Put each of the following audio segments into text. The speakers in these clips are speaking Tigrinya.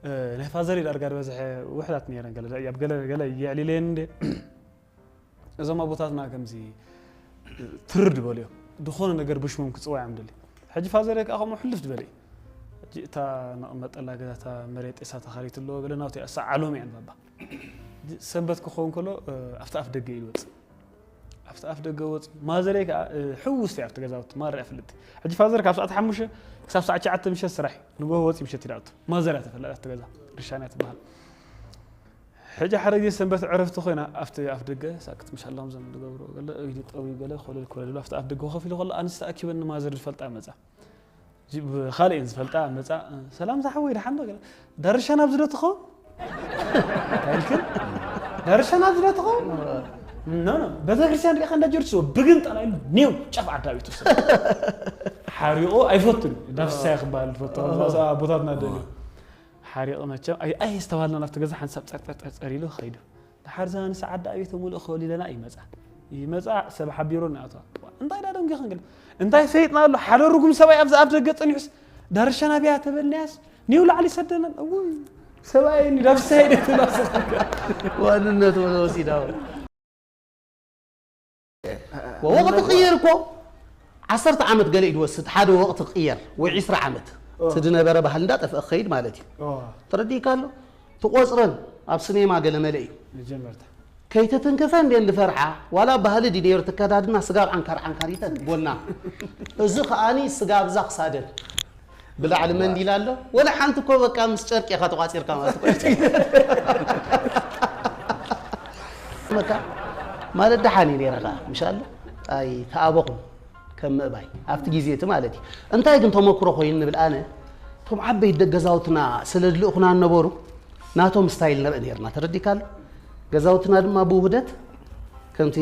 እ፣ ናይ ፋዘር ዳርጋ ዝበዝሐ ውሕዳት ነይረን። ገለ ኣብ ገለ ገለ የዕሊለየን እንዴ? እዞም ኣቦታትና ከምዚ ትርድ በሉ እዮም። ዝኾነ ነገር ብሽሞም ክጽውዖም ደሊ። ሕጂ ፋዘር ከዓ ከምኡ ሕልፍ ዝበለ እዩ። ሕጂ እታ ነቐመጠላ ገዛ፣ እታ መሬት ጤሳ ተኻሪትሎ ገለ ናውቲ እያ፣ እሳ ዓሎም እያ ንባባ። ሕጂ ሰንበት ክኸውን ከሎ፣ እ፣ ኣብቲ ኣፍ ደገ እዩ ዝወጽእ። ኣብቲ ኣፍ ደገ ወጽኡ። ማዘረይ ከዓ፣ እ፣ ሕውስቲ ኣብቲ ገዛውቲ ማራ እያ ፍልጥቲ። ሕጂ ፋዘር ካብ ሰዓት ሓሙሽተ ክሳብ ሰዓት ትሽዓተ ምሸት ስራሕ እዩ። ንጎሆ ወጽኡ ምሸት ይደኣቱ። ማዘር እያ ተፈላጥ ኣብቲ ገዛ። ርሻን እያ ትበሃል። ሕጂ ሓደ ግዜ ሰንበት ዕረፍቲ ኮይና ኣብቲ ኣፍ ደገ ሳክት ምሽ ኣላም ዘም ዝገብሮ ገለ፣ ኢዱ ጠውዩ ገለ ኮለል ኮለል ብሎ ኣብቲ ኣፍ ደገ ኮፍ ኢሉ ከሎ ኣንስቲ ኣኪበን ንማዘር ዝፈልጣ መጻ። እዚ ብኻልእ እየን ዝፈልጣ መጻ። "ሰላም ዝሓወይ፣ ደሓን ዶ?" ገለ፣ "ዳርሻ ናብዚ ዶ ትኸውን?" እንታይ ኢልክን? "ዳርሻ ናብዚ ዶ ትኸውን?" "ኖ፣ ኖ፣ ቤተክርስትያን ሪኢኻ እንዳ ጀርጅስ ብግን ጠላ" ኢሉ ኔው ጫፍ ዓዲ ኣቢቱ ሰብ። ሓሪቑ ኣይፈቱን። ዳፍሳይ ክበሃል ዝፈቱ ኣቦታትና ደልዩ። ሓሪቑ መቸም ኣይ-፣ ኣየስተባህልናን ኣብቲ ገዛ ሓንሳብ ጸር ጸር ጸር ጸር ኢሉ ኸይዱ። ድሓር እዛ ንሳ ዓዲ ኣቤት ሙሉእ ክብል ኢለና ይመጻ። ይመጻ ሰብ ሓቢሩ ንኣትዋ። "እንታይ ዳ ደንጊኻ?" እንግል "እንታይ ፈይጥና ኣሎ? ሓደ ርጉም ሰብኣይ ኣብዚ ኣብ ደገ ጸኒሑስ ዳርሻ ናብያ ተበልናያስ ኒው ላዕሊ ሰደናን። እውይ ሰብኣይ ኒ ዳብሳይ ደትናስ ዋንነት ወለ ወሲዳው ወወቕቲ ክቕየር እኮ ዓሰርተ ዓመት ገለ እዩ ዝወስድ፣ ሓደ ወቕቲ ክቕየር ወይ ዒስራ ዓመት። ኦ። እቲ ዝነበረ ባህሊ እንዳጠፍአ ክኸይድ ማለት እዩ። ኦ። ተረዲእካ ኣሎ? ትቖጽረን ኣብ ስኔማ ገለ መለ እዩ። መጀመርታ። ከይተተንከፈ እንዴ እንድፈርሓ፣ ዋላ ባህሊ ድዩ ነይሩ፣ ትከዳድና ስጋብ ዓንካር ዓንካር ይተን ጎና። እዚ ከኣኒ ስጋብ እዛ ክሳደን። ብላዕሊ መንዲል ኣሎ። ወላ ሓንቲ እኮ በቃ ምስ ጨርቂ ኢኻ ተቋጺርካ ማለት እኮ። በቃ ማለት ደሓን እዩ ነይርኻ፣ ምሽ ኣሎ? ኣይ፣ ተኣበኹም ከም ምእባይ፣ ኣብቲ ግዜ እቲ ማለት እዩ። እንታይ ግን ተመክሮ ኮይኑ ንብል ኣነ፣ እቶም ዓበይቲ ደገ ገዛውትና ስለ ዝልእኹና ነበሩ፣ ናቶም ስታይል ንርኢ ነይርና፣ ተረዲእካ ኣሎ? ገዛውትና ድማ ብውህደት፣ ከምቲ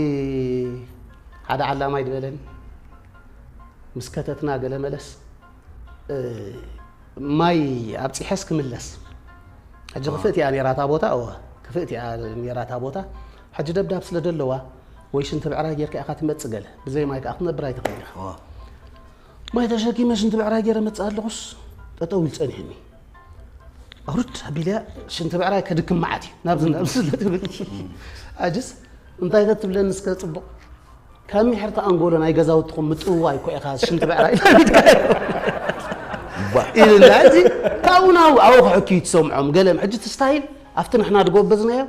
ሓደ ዓላማይ ዝበለኒ፣ ምስ ከተትና ገለ መለስ፣ እ፣ ማይ ኣብጺሐስ ክምለስ። ሕጂ ክፍእቲ እያ ነይራ እታ ቦታ፣ እወ፣ ክፍእቲ እያ ነይራ እታ ቦታ። ሕጂ ደብዳብ ስለ ደለዋ፣ ወይ ሽንቲ ብዕራይ ጌርካ ኢኻ ትመጽእ ገለ፣ ብዘይ ማይ ከኣ ክትነብር ኣይትኽእልን ኢኻ። እወ። ማይ ተሸኪመ ሽንቲ ብዕራይ ጌረ መጽእ ኣለኹስ፣ ጠጠው ኢሉ ጸኒሕኒ። ኣውርድ ኣቢለያ፣ ሽንቲ ብዕራይ ከድክም መዓት እዩ፣ ናብዚ ናብዚ ስለ ትብል። ኣጅስ፣ እንታይ ተትብለኒ እስከ ጽቡቕ? ካብ ሚሕርቲ ኣንጎሎ ናይ ገዛውትኹም ምጥውዋይ እኮ ኢኻ ሽንቲ ብዕራይ ኢልናዮ። ባ። ኢልና፣ እዚ ካብኡ ናብኡ ኣብኡ ክሕክዩ ትሰምዖም። ገለ ሕጂ እቲ ስታይል ኣብቲ ንሕና ዝጎበዝናዮ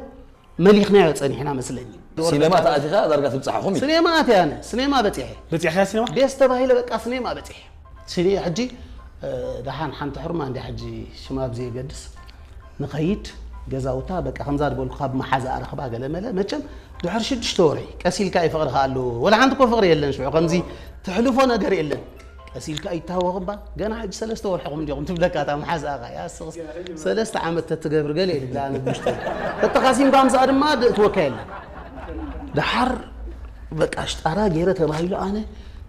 መሊኽናዮ ጸኒሕና መስለኒ። ሲነማ ተኣቲኻ ዳርጋ ትብጽሓኹም እዩ። ሲኔማ ኣትየ ኣነ፣ ሲኔማ በጺሐ። በጺሕካ ሲነማ? ቤስ ተባሂለ በቃ ሲኔማ በጺሐ። ሲኔ-፣ ሕጂ፣ እ፣ ደሓን ሓንቲ ሕርማ እንዲ ሕጂ ሽማ ብዘየገድስ ንኸይድ ገዛውታ በቃ ከምዛ ዝበልኩ ካብ መሓዛኣ ረኽባ ገለ መለ። መቸም ድሕሪ ሽዱሽተ ወርሒ ቀስ ኢልካ እዩ ፍቕሪ ከኣ ኣለዎ። ወላ ሓንቲ እኮ ፍቕሪ የለን ሽዑ፣ ከምዚ ትሕልፎ ነገር የለን። ቀስ ኢልካ ይታወቕ እባ፣ ገና ሕጂ ሰለስተ ወርሕኹም እንዲኹም ትብለካ እታ መሓዛኣ ኸኣ። ያስቕስ፣ ሰለስተ ዓመት ተትገብር ገለ እዩ ዝብላ ኣነ ብውሽጠይ። ተተኻሲምካ ምስኣ ድማ ድእትወካ የለን። ደሓር በቃ ሽጣራ ገይረ ተባሂሉ ኣነ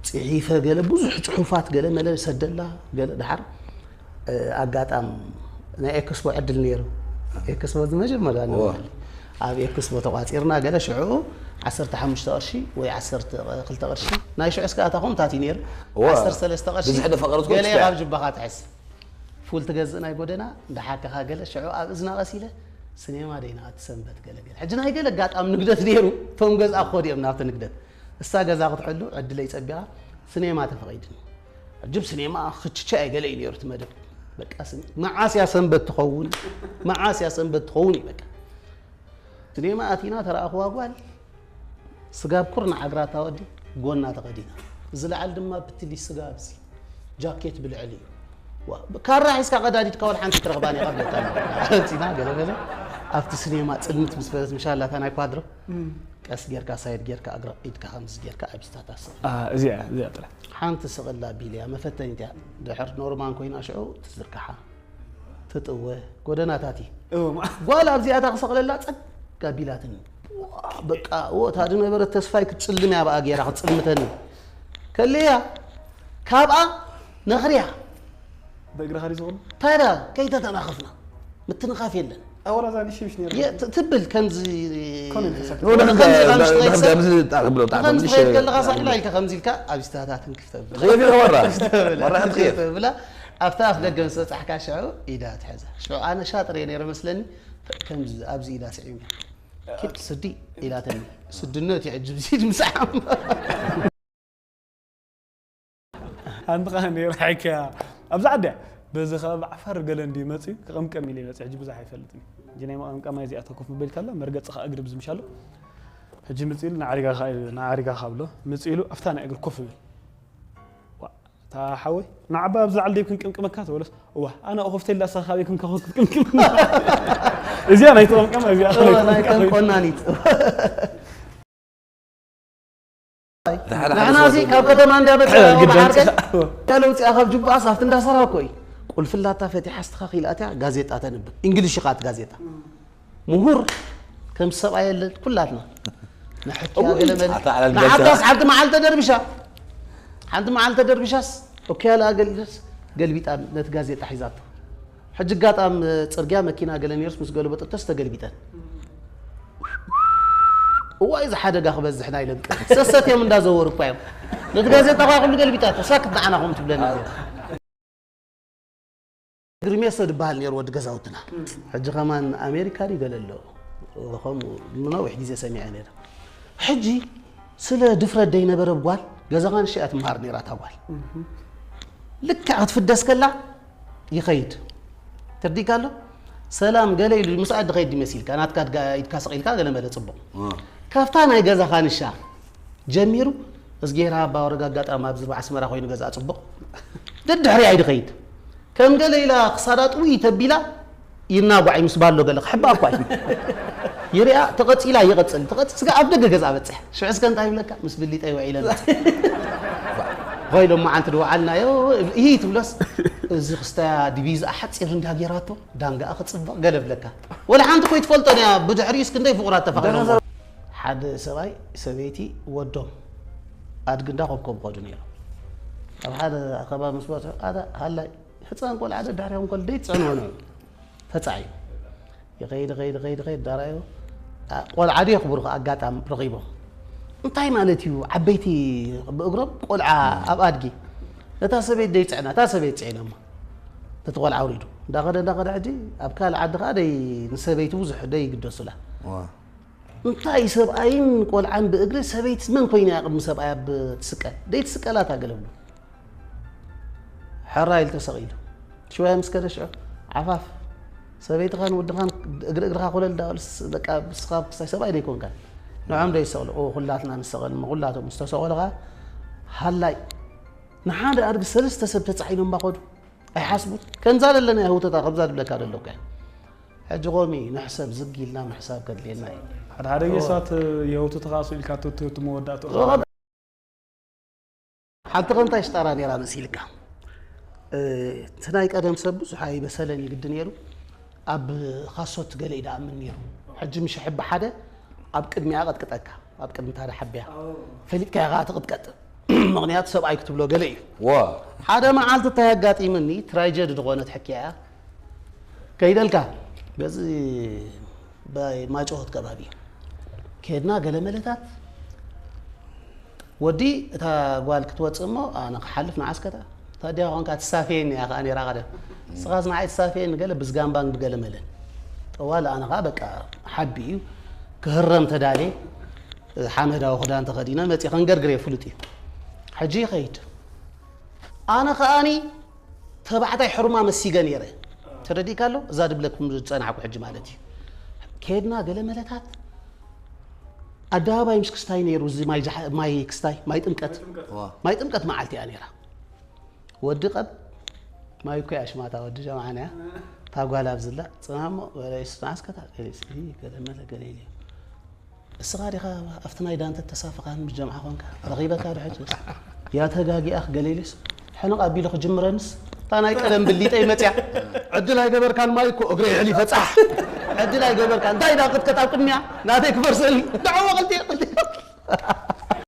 ጽሒፈ ገለ ብዙሕ ጽሑፋት ገለ መለ ሰደላ ገለ ደሓር እ፣ ኣጋጣም ናይ ኤክስፖ ዕድል ነይሩ። ኤክስፖ ዝመጀመርያ እዎ። ነበር። ኣብ ኤክስፖ ተቋጺርና ገለ ሽዑ ዓሰርተ ሓሙሽተ ቅርሺ ወይ ዓሰርተ ክልተ ቅርሺ። ናይ ሽዑ እስከ ኣታ ከምታት እዩ ነይሩ። እዎ። ዓሰርተ ሰለስተ ቅርሺ። ብዝሕ ደፋ ቀረጽ ገለ ኮች ካብ ጅባኻ ትሕስ። ፉል ትገዝእ ናይ ጎደና፣ እንዳሓከኻ ገለ ሽዑ ኣብ እዝና ቀስ ኢለ፣ ስኔማ ደይና እቲ ሰንበት ገለ ገለ። ሕጂ ናይ ገለ ኣጋጣሚ ንግደት ነይሩ፣ እቶም ገዝኣ ክኸዱ እዮም ናብቲ ንግደት። እሳ ገዛ ክትሕሉ ዕድለይ ጸቢቓ፣ ስኔማ ተፈቒድኒ። ዕጅብ ስኔማ ክችቻ ገለ እዩ ነይሩ እቲ መደብ። በቃ ስኒ-፣ መዓስ እያ ሰንበት ትኸውን? መዓስ እያ ሰንበት ትኸውን እዩ በቃ። ስኔማ ኣቲና ተረኣኽዋ ጓል፣ ስጋብ ኩርናዕ እግራ እታ ወዲ ጎና ተኸዲና። ዝለዓል ድማ ብትሊ ስጋ ኣብዚ ጃኬት ብልዕሊ እዩ። ዋ፣ ካራ ሒዝካ ቀዳዲድካ ወላ ሓንቲ ትረኽባን እያ ቀብለካ። ኣቲና ገለ ገለ ኣብቲ ስኔማ ጽልምት ምስ በለት ምሻላታ ናይ ኳድሮ እም። ቀስ ጌርካ ሳይድ ጌርካ እግራ ኢድካ ከምዚ ጌርካ ኣብ ስታታስ። አ፣ እዚኣ፣ እዚኣ ጥራሕ። ሓንቲ ስቕላ ቢልያ መፈተኒት እያ። ድሕር ኖርማን ኮይና ሽዑ ትዝርግሓ፣ ትጥወ፣ ጎደናታት እዩ። እዎ፣ ማ- ጓል ኣብዚኣታ ክሰቕለላ ጸግ ኣቢላትኒ። ዋ፣ በቃ፣ እዎ፣ እታ ዝነበረት ተስፋይ ክትጽልም እያ ብኣ ጌራ ክትጽልምተኒ። ከለያ፣ ካብኣ ነኽርያ። በእግርኻ ድዩ ዝኾነ? ታዲያ፣ ከይተተናኸፍና። ምትንኻፍ የለን። ኣወላ እዛ ንሽምሽ ነይራ። የ-፣ ት-፣ ትብል ከምዚ ኮመንት ሰጥ-፣ ወላ ከምዚ ከምዚ ከምዚ ከምዚ ከምዚ ጣል ብሎ ጣል ከምዚ ከምዚ ትኸይድ ሸ-፣ ከለኻ ሳዕ ኢላ ኢልካ ከምዚ ኢልካ ኣብ ስታታት እንክፍ ተብላ። ትኸይድ ኢኻ ወራ። ተብላ። ወራ ትኸይድ። ተብላ። ኣብታ ኣፍ ደገ ምስ በጻሕካ ሽዑ ኢዳ ትሕዛ። ሽዑ ኣነ ሻጥር እየ ነይረ መስለኒ፣ ከምዚ ኣብዚ ኢዳ ስዒብኒ። ኪድ ስዲ ኢላተኒ። ስድነት ይዕጅብ ሲድ ምሳዓም። ሓንቲ ኸዓ ነይራ ሓኪያ ኣብዚ ዓዲ እያ። በዚ ከባቢ ዓፋር ገለ እንዲ መፅዩ ክቕምቀም ኢለ ይመፅእ ሕጂ ብዙሕ ኣይፈልጥን። ሕጂ ናይ መቐምቀማ እዚኣ ተኮፍ ምበል ካላ መርገፂ ኸዓ እግሪ ብዝምሻሎ ሕጂ ምፅእ ኢሉ ንዓሪጋ ኸዓ ኢሉ ንዓሪጋ ኸዓ ብሎ ምፅእ ኢሉ ኣብታ ናይ እግሪ ኮፍ ብል። ዋ፣ እታ ሓወይ ንዓባ ኣብዚ ላዕሊ ደይ ክንቅምቅመካ ትበለስ። እዋ ኣነ ኮፍተ ኢላ ሳኻበይ ክንከኾ ክትቅምቅም። እዚኣ ናይ ተቐምቀማ እዚኣ ናይ ቀንቆናኒት ንሕና እዚ ካብ ከተማ እንዳመፅኣ ግዳን ዓርከይ ለውፅኣ ካብ ጅባኣስ ኣብቲ እንዳሰራ እኮ እዩ። ቁልፍላታ ፈቲሓ ኣስተኻኺላ እቲያ ጋዜጣ ተንብብ። እንግሊሽ ኻት ጋዜጣ ምሁር ከም ሰብኣይ የለን ኩላትና ንሕክያ ገለ መለ ኣታ ዓለም ንዓባስ ሓንቲ መዓልቲ ተደርቢሻ ሓንቲ መዓልቲ ተደርቢሻስ ኦኪያ ለኣገልግልስ ገልቢጣ ነቲ ጋዜጣ ሒዛቶ። ሕጂ ጋጣም ፅርግያ መኪና ገለ ነይርስ ምስ ገልበጠቶስ ተገልቢጠን። እዋይ እዚ ሓደጋ ክበዝሕ ናይ ለምቂ ሰሰት እዮም እንዳዘወሩ እኳ እዮም። ነቲ ጋዜጣ ኳ ኩሉ ገልቢጣቶ ሳክት ንዓና ከም ትብለና እዚኣ። ግርሜሶ ዝበሃል ነይሩ ወዲ ገዛውትና። ሕጂ ከማን ኣሜሪካ ድዩ ገለ ኣሎ። ከምኡ ንነዊሕ ግዜ ሰሚዐ ነይረ። ሕጂ ስለ ድፍረት ደይነበረ ብ ጓል ገዛኻ ንሻ እያ ትመሃር ነይራ እታ ጓል። ልክዕ ክትፍደስ ከላ ይኸይድ። ትርዲእካ ኣሎ? ሰላም ገለ ኢሉ ምስኣ ድኸይድ ድመሲልካ ናትካ ድጋ ኢድካ ሰቒልካ ገለ መለ ጽቡቕ። ካብታ ናይ ገዛኻ ንሻ ጀሚሩ እዝጌር ሃባ ወረጋ ኣጋጣሚ ኣብዚ ሩባ ኣስመራ ኮይኑ ገዛ ጽቡቕ ደድሕሪ ኣይድኸይድ ከም ገለ ኢላ ክሳዳ ጥውይ ተቢላ ይናጓዕ ምስ ባሎ ገለ ክሕባ እኳ እዩ ይሪኣ ተቐጺላ ይቐጽል ተቐጽል ስጋ ኣብ ደገ ገዛ በጽሕ ሽዑ እስከ እንታይ ይብለካ ምስ ብሊጠይ ውዒለ መጽእ ኮይሎ መዓንቲ ድወዓልናዮ ይህ ትብሎስ እዚ ክስታያ ዲቪዛ ሓጺር እንዳ ጌራቶ ዳንጋኣ ክጽብቕ ገለ ብለካ ወላ ሓንቲ ኮይ ትፈልጦን እያ ብድሕሪኡ እስክንደይ ፍቑራት ተፋቒሮም ሓደ ሰብኣይ ሰበይቲ ወዶም ኣድጊ እንዳ ኮብኮቡ ከዱ ነይሮም ኣብ ሓደ ኣኸባ ምስ በጽሑ ኣታ ሃላይ ህፃን ቆልዓ ደድሕሪኦም ከሎ ደይትፅዕንዎ ነይሩ ተፃዒኑ ይኸይድ ይኸይድ ይኸይድ ይኸይድ ዳራዮ ቆልዓ ድዮ ክብሩ ኣጋጣሚ ረኺቦም እንታይ ማለት እዩ ዓበይቲ ብእግሮም ቆልዓ ኣብ ኣድጊ ነታ ሰበይቲ ደይፅዕና እታ ሰበይቲ ፅዒኖማ ነቲ ቆልዓ ኣውሪዱ እንዳኸደ እንዳኸደ ሕጂ ኣብ ካልእ ዓዲ ከዓ ደይ ንሰበይቲ ብዙሕ ደይግደሱላ እንታይ ሰብኣይን ቆልዓን ብእግሪ ሰበይትስ መን ኮይና እያ ቅድሚ ሰብኣያ ብትስቀል ደይትስቀላታ ገለ ብሉ ሕራይ ኢሉ ተሰቒሉ ሽወያ ምስ ከደ ሽዑ ዓፋፍ ሰበይትኻን ወድኻን እግሪ እግርኻ ኮለል ዳበሉስ በቃ ንስኻ ክሳይ ሰብኣይ ደይኮንካ ንዖም ደይሰቕሉ ኩላትና ንሰቐል እሞ ኩላቶም ምስ ተሰቐሉ ኸዓ ሃላይ ንሓደ ኣድጊ ሰለስተ ሰብ ተጻዒኖም ባኸዱ ኣይሓስቡን ከምዛ ዘለና ህውተታ ከምዛ ድብለካ ደለኩ ሕጂ ቆሚ ንሕሰብ ዝግ ኢልና ምሕሳብ ከድልየና እዩ ሓደ ሓደ ግዜ ሰባት የህውቱ ተኻሱ ኢልካ ትትህቱ መወዳእቱ ሓንቲ ከ እንታይ ሽጣራ ነይራ መሲልካ እቲ ናይ ቀደም ሰብ ብዙሕ ኣይበሰለን እዩ ግዲ ነይሩ ኣብ ካሶት ገለ እዩ ደኣምን ነይሩ ሕጂ ምሽ ሕቢ ሓደ ኣብ ቅድሚያ ቀጥቅጠካ ኣብ ቅድሚ ታደ ሓቢያ ፈሊጥካ ኢኻ ትቕጥቀጥ ምኽንያቱ ሰብኣይ ክትብሎ ገለ እዩ ሓደ መዓልቲ እንታይ ኣጋጢምኒ ትራይጀዲ ዝኾነት ሕክያ እያ ከይደልካ በዚ ማይጨሆት ከባቢ ከድና ገለ መለታት ወዲ እታ ጓል ክትወፅእ እሞ ኣነ ክሓልፍ ንዓስከታ ታዲያ ኾንካ ትሳፈየኒ እያ ከዓ ነራ ቀደም ስኻስ ንዓይ ትሳፈየኒ ገለ ብዝጋምባን ብገለ መለን ጠዋል ኣነ ከዓ በቃ ሓቢ እዩ ክህረም ተዳልየ ሓመዳዊ ክዳን ተኸዲነ መፅእ ከንገርግር እየ ፍሉጥ እዩ ሕጂ ይኸይድ ኣነ ከኣኒ ተባዕታይ ሕሩማ መሲገ ነይረ ተረዲእካ ኣሎ እዛ ድብለኩም ዝፀናሕኩ ሕጂ ማለት እዩ ከድና ገለ መለታት ኣደባባይ ምስ ክስታይ ነይሩ እዚ ማይ ክስታይ ማይ ጥምቀት ማይ ጥምቀት መዓልቲ እያ ነይራ ወዲ ቀብ ማይ እኮ ያሽማታ ወዲ ጀማዓና እያ ታጓል ኣብዝላ ፅናሞ ወለይስ ናስከታ ገለ መለ ገለ ኢልዮ እስኻ ዲኻ ኣብቲ ናይ ዳንተ ተሳፈኻን ምስ ጀምዓ ኾንካ ረኺበካ ዶ ሕጅስ ያ ተጋጊኣኽ ገለ ኢሉስ ሕንቕ ኣቢሉ ክጅምረንስ እታ ናይ ቀደም ብሊጠይ መፅያ ዕድል ኣይገበርካን ማይ እኮ እግረይ ሕሊፈ ፃሕ ዕድል ኣይገበርካ እንታይ ዳ ክትከት ኣብ ቅድሚያ ናተይ ክፈርሰኒ ዳዕወ ቅልቲ ቅልቲ